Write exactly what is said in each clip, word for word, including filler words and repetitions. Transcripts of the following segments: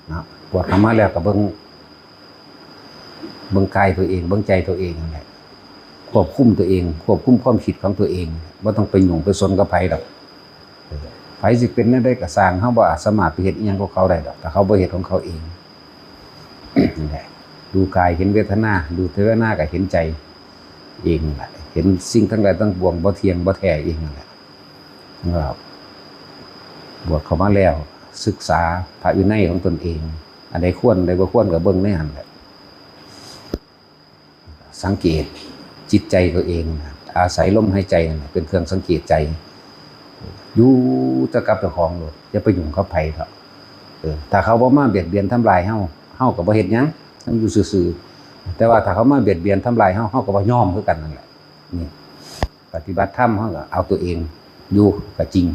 เนาะ บวชเข้ามาแล้วก็เบิ่ง เบิ่งกายตัวเอง เบิ่งใจตัวเองนั่นแหละ ควบคุมตัวเอง ควบคุมความคิดของตัวเอง บ่ต้องไปยุ่งไปสนกับไผดอก เออ ไผสิเป็นแนวใดก็ซ่าง เฮาบ่อาจสามารถไปเฮ็ดอิหยังกับเขาได้ดอก ถ้าเขาบ่เฮ็ดของเขาเอง นี่แหละ ดูกายเห็นเวทนา ดูเวทนาก็เห็นใจเองนั่นแหละ เห็นสิ่งทั้งหลายทั้งปวงบ่เที่ยงบ่แท้เองนั่นแหละ ครับ บวชเข้ามาแล้ว ศึกษาพระวินัยของตนเอง อันใดควร อันใดบ่ควรก็เบิ่งในหั้นแหละ สังเกตจิตใจตัวเอง อาศัยลมหายใจนั่นแหละเป็นเครื่องสังเกตใจ อยู่แต่กับเจ้าของโลด อย่าไปยุ่งกับไผเถาะ เออ ถ้าเขาบ่มาเบียดเบียนทำลายเฮา เฮาก็บ่เฮ็ดหยัง เฮาอยู่ซื่อๆ แต่ว่าถ้าเขามาเบียดเบียนทำลายเฮา เฮาก็บ่ยอมคือกันนั่นแหละ นี่ ปฏิบัติธรรมเฮาก็เอาตัวเองอยู่ก็จริง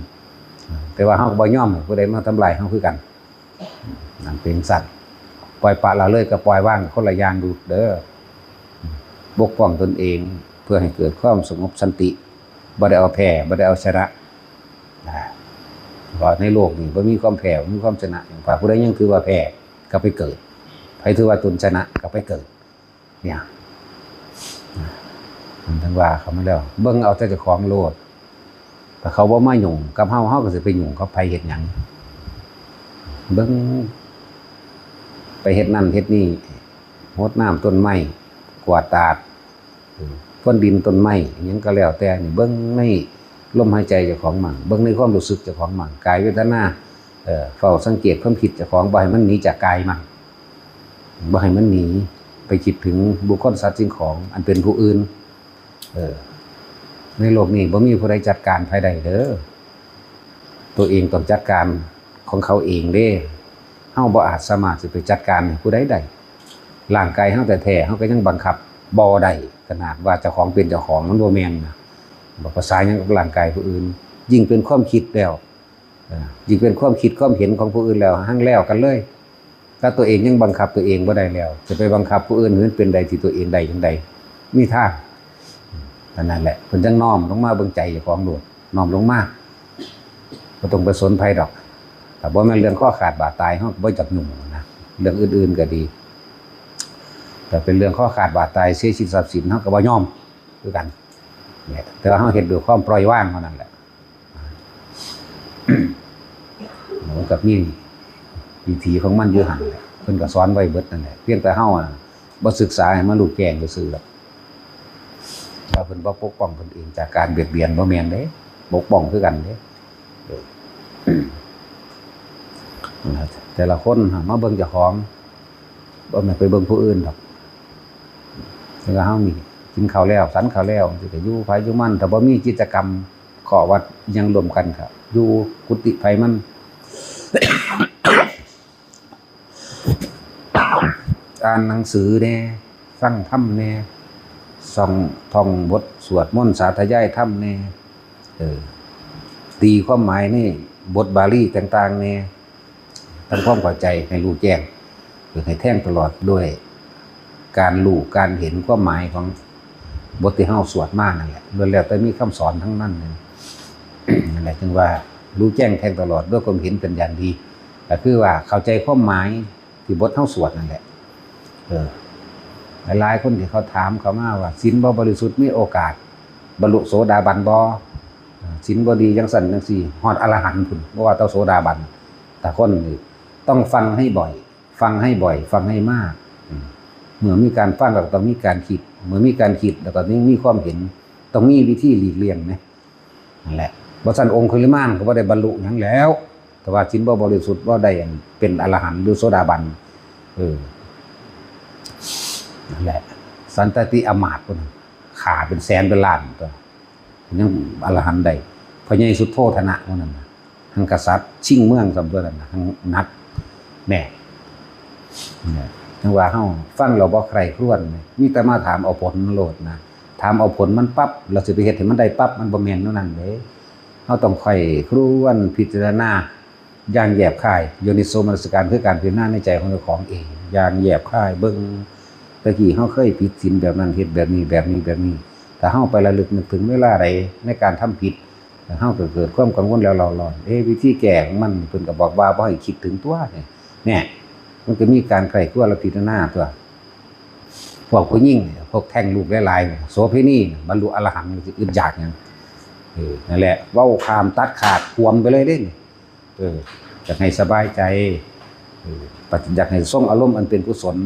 แต่ว่าเฮาก็บ่ยอมให้ผู้ใดมาทำลายเฮาคือกัน นั่นเป็นสัตว์ ปล่อยปละละเลยกับปล่อยวางคนละอย่างดูเด้อ ปกป้องตนเองเพื่อให้เกิดความสงบสันติ บ่ได้เอาแพ้ บ่ได้เอาชนะ นะ เพราะในโลกนี้บ่มีความแพ้ บ่มีความชนะหยัง ถ้าผู้ใดยังถือว่าแพ้ ก็ไปเกิด ไผถือว่าตนชนะ ก็ไปเกิด เนี่ย มันถึงว่าเขามาแล้ว เบิ่งเอาแต่เจ้าของโลด ถ้าเขาบ่มายุ่งกับเฮา เฮาก็สิไปยุ่งกับไผเฮ็ดหยัง เบิ่ง ไปเฮ็ดนั่นเฮ็ดนี่ รดน้ำต้นไม้ กวาดตาด เออ พรวนดินต้นไม้ อิหยังก็แล้วแต่นี่ เบิ่งในลมหายใจเจ้าของมั่ง เบิ่งในความรู้สึกเจ้าของมั่ง กายเวทนา เอ่อ เฝ้าสังเกตความคิดเจ้าของ บ่ให้มันหนีจากกายมั่ง บ่ให้มันหนีไปคิดถึงบุคคลสัตว์สิ่งของอันเป็นผู้อื่น เออ ในโลกนี้บ่มีผู้ใดจัดการไผได้เด้อ ตัวเองต้องจัดการของเขาเองเด้ เฮาบ่อาจสามารถสิไปจัดการให้ผู้ใดได้ ร่างกายเฮาแท้ๆ เฮาก็ยังบังคับบ่ได้ ขนาดว่าเจ้าของเป็นเจ้าของมันบ่แม่นนะ บ่ภาษาหยังกับร่างกายผู้อื่น ยิ่งเป็นความคิดแล้ว เออ ยิ่งเป็นความคิดความเห็นของผู้อื่นแล้ว หั่งแล้วกันเลย ถ้าตัวเองยังบังคับตัวเองบ่ได้แล้ว จะไปบังคับผู้อื่นให้มันเป็นได้ที่ตัวเองได้จั่งใด มีทาง อันนั้นแหละ เพิ่นจั่งน้อมลงมาเบิ่งใจเจ้าของโลด น้อมลงมา บ่ต้องไปสนไผดอก ถ้าบ่แม่นเรื่องคอขาดบาดตาย เฮาก็บ่จักยุ่งนะ เรื่องอื่นๆก็ดี แต่เป็นเรื่องคอขาดบาดตาย เสียชีวิตทรัพย์สิน เฮาก็บ่ยอมคือกัน เนี่ย แต่ว่าเฮาเฮ็ดด้วยความปล่อยวางเท่านั้นแหละ มันก็มีวิธีของมันอยู่หั่นแหละ เพิ่นก็สอนไว้เบิดนั่นแหละ เพียงแต่เฮาอะ บ่ศึกษาให้มันรู้แจ้งซื่อๆดอก ว่าเพิ่นบ่ปกป้องเพิ่นเองจากการเบียดเบียน บ่แม่นเด้ ปกป้องคือกันเด้ เออ แต่ละคนมาเบิ่งเจ้าของ บ่แม่นไปเบิ่งผู้อื่นดอก แต่ว่าเฮานี่กินข้าวแล้ว ฉันข้าวแล้ว สิก็อยู่ไผอยู่มัน ถ้าบ่มีกิจกรรม เข้าวัดอิหยังร่วมกันก็อยู่กุฏิไผมัน อ่านหนังสือแหน่ ฟังธรรมแหน่ ส่อง ท่องบทสวดมนต์สาธยายธรรมแหน่ เออ ตีความหมายในบทบาลีต่างๆแหน่ ทำความเข้าใจให้รู้แจ้ง เพื่อให้แทงตลอดด้วยการรู้การเห็นความหมายของบทที่เฮาสวดมานั่นแหละ ล้วนแล้วแต่มีคำสอนทั้งนั้นเลย นั่นแหละจึงว่ารู้แจ้งแทงตลอดด้วยความเห็นเป็นอย่างดี ก็คือว่าเข้าใจความหมายที่บทเฮาสวดนั่นแหละ เออ หลายๆคนที่เขาถามเข้ามาว่าศีลบ่บริสุทธิ์มีโอกาสบรรลุโสดาบันบ่ เออ ศีลบ่ดีจังซั่นจังซี่ ฮอดอรหันต์พุ้น บ่ว่าแต่โสดาบัน แต่คนนี่ต้องฟังให้บ่อย ฟังให้บ่อย ฟังให้มาก อืม เมื่อมีการฟังแล้วก็ต้องมีการคิด เมื่อมีการคิดแล้วก็ต้องมีความเห็น ต้องมีวิธีหลีกเลี่ยงนะ นั่นแหละ บ่ซั่นองคุลิมานก็บ่ได้บรรลุหยังแล้ว แต่ว่าศีลบ่บริสุทธิ์ บ่ได้อันเป็นอรหันต์หรือโสดาบัน เออ นั่นแหละ สันตติอำมาตย์พุ้นน่ะ ฆ่าเป็นแสนเป็นล้านตั๊ว ยังอรหันต์ได้ พระใหญ่สุโธทนะพุ้นนั่นน่ะ หั่นกษัตริย์ชิงเมืองซ้ำตั๊วนั่นน่ะ หั่นหนัก แน่ เนี่ย จั่งว่าเฮาฟังแล้วบ่ใคร่ครวญ มีแต่มาถามเอาผลมันโลดนะ ถามเอาผลมันปั๊บ แล้วสิไปเฮ็ดให้มันได้ปั๊บ มันบ่แม่นแนวนั้นเด้ เฮาต้องใคร่ครวญพิจารณาอย่างแยบคาย โยนิโสมนสิการคือการพิจารณาในใจของเจ้าของเอง อย่างแยบคาย เบิ่ง ตะกี้เฮาเคยผิดศีลแบบนั้น เฮ็ดแบบนี้ แบบนี้ แบบนี้ ถ้าเฮาไประลึกนึกถึงเวลาใดในการทำผิด เฮาก็เกิดความกังวลแล้วเร่าร้อน เอ๊ะ วิธีแก้ของมัน เพิ่นก็บอกว่าบ่ให้คิดถึงตั๊ว เนี่ย เนี่ย มันก็มีการใคร่ครวญและพิจารณาตัว พวกผู้หญิงเนี่ย พวกแท้งลูกหลายๆเนี่ย โสเภณีเนี่ย บรรลุอรหันต์ มันสิอึดอยากหยัง เออ นั่นแหละ เว้าข้ามตัดขาด ขวมไปเลยเด้นี่ เออ อยากให้สบายใจ เออ อยากให้ทรงอารมณ์อันเป็นกุศล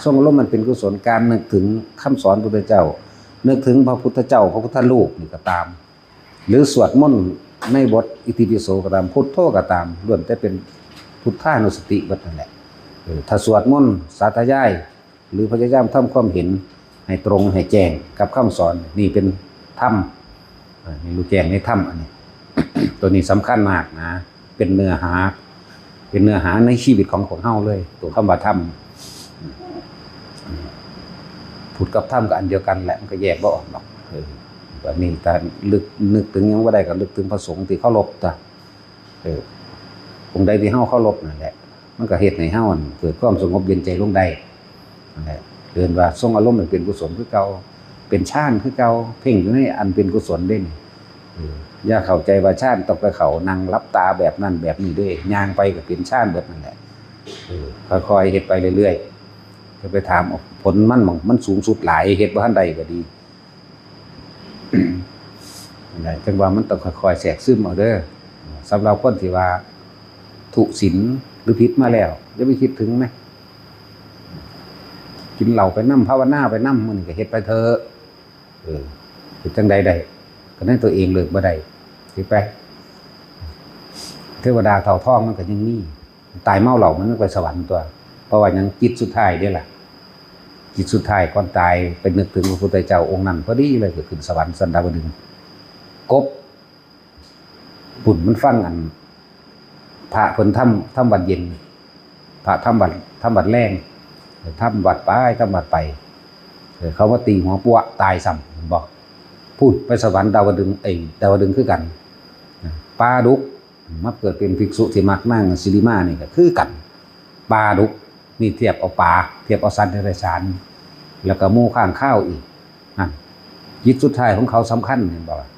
ทรงอารมณ์อันเป็นกุศล การนึกถึงคำสอนพระพุทธเจ้า นึกถึงพระพุทธเจ้า พระพุทธรูปนี่ก็ตาม หรือสวดมนต์ในบทอิติปิโสก็ตาม พุทโธก็ตาม ล้วนแต่เป็นพุทธานุสติเบิดนั่นแหละ เออ ถ้าสวดมนต์สาธยาย หรือพยายามทำความเห็นให้ตรงให้แจ้งกับคำสอน นี่เป็นธรรม เออ ให้รู้แจ้งในธรรมอันนี้ ตัวนี้สำคัญมากนะ เป็นเนื้อหา เป็นเนื้อหาในชีวิตของพวกเฮาเลย ตัวคำว่าธรรม พุทธกับธรรมก็อันเดียวกันแหละ มันก็แยกบ่ออกดอก เออ แบบนี้ถ้านึก นึกถึงหยังบ่ได้ก็นึกถึงพระสงฆ์ที่เคารพจ้ะ เออ องค์ใดที่เฮาเคารพนั่นแหละ มันก็เฮ็ดให้เฮานั่นเกิดความสงบเย็นใจลงได้ นั่นแหละ เอิ้นว่าทรงอารมณ์ให้เป็นกุศลคือเก่า เป็นฌานคือเก่า เพ่งอยู่ในอันเป็นกุศลเด้นี่ เออ อย่าเข้าใจว่าฌานต้องไปเข้านั่งหลับตาแบบนั้นแบบนี้เด้ ย่างไปก็เป็นฌานเบิดนั่นแหละ เออ ค่อยๆเฮ็ดไปเรื่อยๆ จะไปถามผลมัน มันสูงสุดหลาย เฮ็ดบ่ทันได้ก็ดี นั่นแหละ จั่งว่ามันต้องค่อยๆแทรกซึมเอาเด้อ สำหรับคนที่ว่าทุศีลหรือผิดมาแล้ว อย่าไปคิดถึงนะ กินเหล้าไปนำ ภาวนาไปนำ มื้อนี้ก็เฮ็ดไปเถอะ เออ เฮ็ดจั่งใดได้ ก็ในตัวเองเลิกบ่ได้ เฮ็ดไป เทวดาเต่าทองมันก็ยังมี ตายเมาเหล้ามันยังไปสวรรค์ตัว เพราะว่าหยัง จิตสุดท้ายเด้ล่ะ จิตสุดท้ายก่อนตายไปนึกถึงพระพุทธเจ้าองค์นั้นพอดีเลย ก็ขึ้นสวรรค์ชั้นดาวดึงส์ กบ บุญมันฟังอัน พระเพิ่นทำ ทำวัดเย็น พระทำวัด ทำวัดแลง ทำวัดไป ทำวัดไป เออ เขามาตีหัวปั๊วตายซ้ำ เห็นบ่ พูดไปสวรรค์ดาวดึงส์ ไอ้ดาวดึงส์คือกัน ปลาดุก มาเกิดเป็นภิกษุที่มักนางสิริมานี่ก็คือกัน ปลาดุก นี่เทียบเอาปลา เทียบเอาสัตว์เดรัจฉาน แล้วก็หมู่ค้างคาวอีก นั่น จิตสุดท้ายของเขาสำคัญ เห็นบ่ล่ะ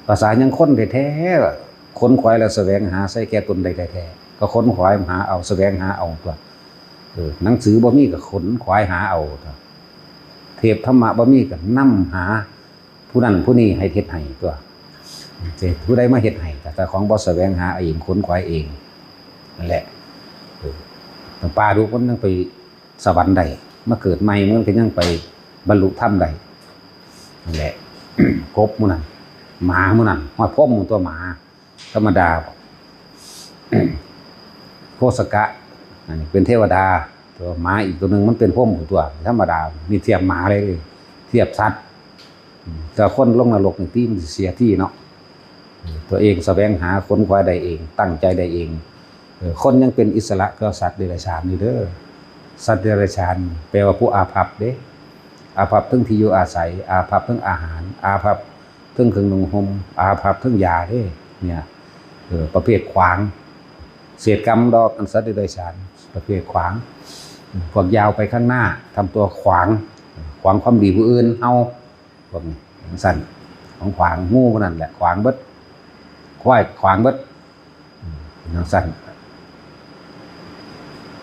ภาษายังคนแท้ๆ ขนขวายแล้วแสวงหาใส่แก่ตนได้แท้ๆ ก็ขนขวายหาเอา แสวงหาเอาตัว เออ หนังสือบ่มีก็ขนขวายหาเอาตัว เทพธรรมะบ่มีก็นำหา ผู้นั้นผู้นี้ให้เฮ็ดให้ตัว สิผู้ใดมาเฮ็ดให้ ก็เจ้าของบ่แสวงหาเอง ขนขวายเอง นั่นแหละ เออ ปลาดุกมันยังไปสวรรค์ได้ มาเกิดใหม่มันก็ยังไปบรรลุธรรมได้ นั่นแหละ กบหมู่นั้น หมาหมู่นั้น ฮอดพรหมหมู่ตัวหมา ธรรมดา โคสกะ อันนี้เป็นเทวดา ตัวหมาอีกตัวหนึ่งมันเป็นพรหมตัว ธรรมดา นี่เทียบหมาเลย เทียบสัตว์ แต่คนลงนรกนี่ติมันสิเสียทีเนาะ ตัวเองแสวงหาขนขวายได้เอง ตั้งใจได้เอง เออ คนยังเป็นอิสระกว่าสัตว์เดรัจฉานอยู่เด้อ สัตว์เดรัจฉานแปลว่าผู้อาภัพเด้ อาภัพเทิงที่อยู่อาศัย อาภัพเทิงอาหาร อาภัพเทิงเครื่องนุ่งห่ม อาภัพเทิงยาเด้ เนี่ย เออ ประเภทขวาง เศษกรรมดอก อันสัตว์เดรัจฉาน ประเภทขวาง พวกยาวไปข้างหน้า ทำตัวขวาง ขวางความดีผู้อื่น เฮา พวกนี้จั่งซั้น ของขวาง งูพวกนั้นแหละ ขวางเบิด ควายขวางเบิด อืม เป็นจั่งซั้น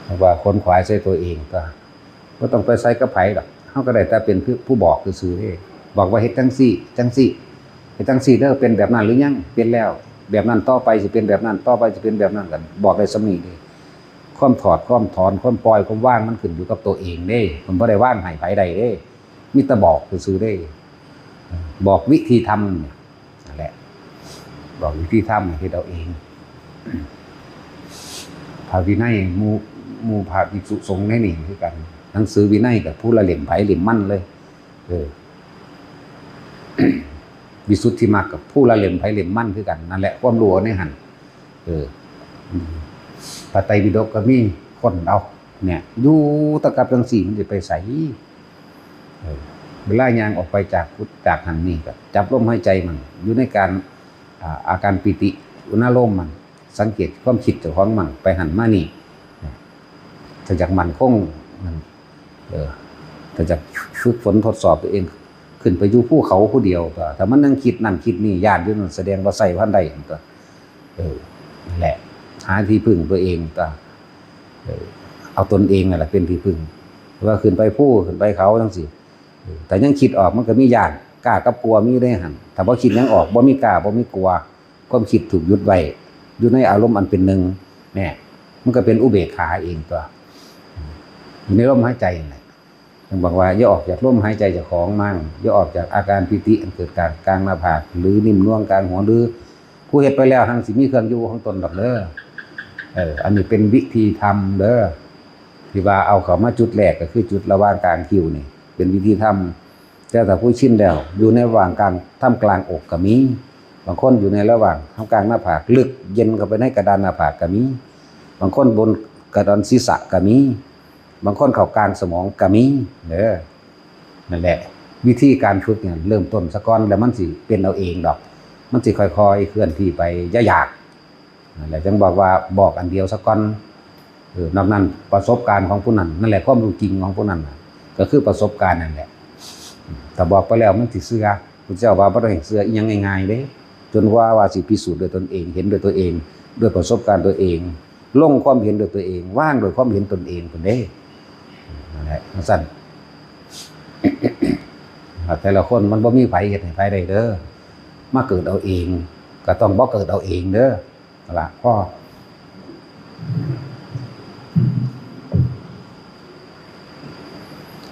เรียกว่าขนขวายใส่ตัวเองก็ บ่ต้องไปใส่กับไผดอก เฮาก็ได้แต่เป็นผู้ ผู้บอกซื่อๆเด้ บอกว่าเฮ็ดจั่งซี้ จั่งซี้ เฮ็ดจั่งซี้เด้อ เป็นแบบนั้นหรือยัง เป็นแล้ว แบบนั้นต่อไปสิเป็นแบบนั้น ต่อไปสิเป็นแบบนั้น ก็บอกได้ส่ำนี้เด้ ความถอด ความถอน ความปล่อย ความวาง มันขึ้นอยู่กับตัวเองเด้ มันบ่ได้วางให้ไผได้เด้ มีแต่บอกซื่อๆเด้ บอกวิธีทำเนี่ย นั่นแหละ บอกวิธีทำให้เฮ็ดเอาเอง พระวินัย หมู่ หมู่พระภิกษุสงฆ์ในนี่คือกัน หนังสือวินัยก็ผู้ละเล่มไผเล่มมันเลย เออ วิสุทธิมรรคก็ผู้ละเล่มไผเล่มมันคือกัน นั่นแหละ ความรู้ในหั่น เออ อืม พระไตรปิฎกก็มี ค้นเอา เนี่ย อยู่แต่กับจั่งซี้มันสิไปไส เออ เวลาย่างออกไปจากกุฏิจากหั่นนี่ก็จับลมหายใจมัน อยู่ในการ อ่า อาการปีติ อุณาโลมมัน สังเกตความคิดเจ้าของมัน ไปหั่นมานี่ ถ้าอยากมั่นคง มัน เออ ถ้าอยากฝึกฝนทดสอบตัวเอง ขึ้นไปอยู่ภูเขาผู้เดียวก็ ถ้ามันยังคิดนั่นคิดนี่ ย้านอยู่นั่น แสดงว่าใช้บ่ทันได้ มันก็ เออ นั่นแหละ หาที่พึ่งตัวเองก็ เออ เอาตนเองนั่นแหละเป็นที่พึ่ง ว่าขึ้นไปภูขึ้นไปเขาจังซี่ เออ แต่ยังคิดออกมันก็มีย้าน กล้ากับกลัวมีได้หั่น ถ้าบ่คิดหยังออก บ่มีกล้า บ่มีกลัว ความคิดถูกหยุดไว้ อยู่ในอารมณ์อันเป็นหนึ่ง แน่ มันก็เป็นอุเบกขาเองตัว อยู่ในลมหายใจนั่นแหละ เพิ่นบอกว่าอย่าออกจากลมหายใจเจ้าของมั่ง อย่าออกจากอาการปีติอันเกิดจากกลางหน้าผาก หรือนิ่มนวลกลางหัว หรือผู้เฮ็ดไปแล้วหั่นสิมีเครื่องอยู่ของตนดอกเด้อ เออ อันนี้เป็นวิธีทำเด้อ ที่ว่าเอาเข้ามาจุดแรกก็คือจุดระหว่างกลางคิ้วนี่ เป็นวิธีทำ แต่ถ้าผู้ชินแล้ว อยู่ในระหว่างกลาง ท่ามกลางอกก็มี บางคนอยู่ในระหว่างท่ามกลางหน้าผาก ลึกเย็นเข้าไปในกระดานหน้าผากก็มี บางคนบนกระดานศีรษะก็มี บางคนเข้ากลางสมองก็มี เด้อ นั่นแหละ วิธีการฝึกเนี่ยเริ่มต้นซะก่อน แล้วมันสิเป็นเอาเองดอก มันสิค่อยๆเคลื่อนที่ไป อย่าอยาก นั่นแหละ จั่งบอกว่าบอกอันเดียวซะก่อน เออ นอกนั้นประสบการณ์ของผู้นั้น นั่นแหละ ความรู้จริงของผู้นั้นน่ะ ก็คือประสบการณ์นั่นแหละ ถ้าบอกไปแล้วมันสิเชื่อ พุทธเจ้าว่าบ่ได้ให้เชื่ออิหยังง่ายๆเด้ จนกว่าว่าสิพิสูจน์ด้วยตนเอง เห็นด้วยตัวเอง ด้วยประสบการณ์ตัวเอง ลงความเห็นด้วยตัวเอง วางด้วยความเห็นตนเองพุ้นเด้ นั่นแหละ จั่งซั้น แต่ละคนมันบ่มีไผเฮ็ดให้ไผได้เด้อ มาเกิดเอาเอง ก็ต้องบ่เกิดเอาเองเด้อ นั่นล่ะ พอ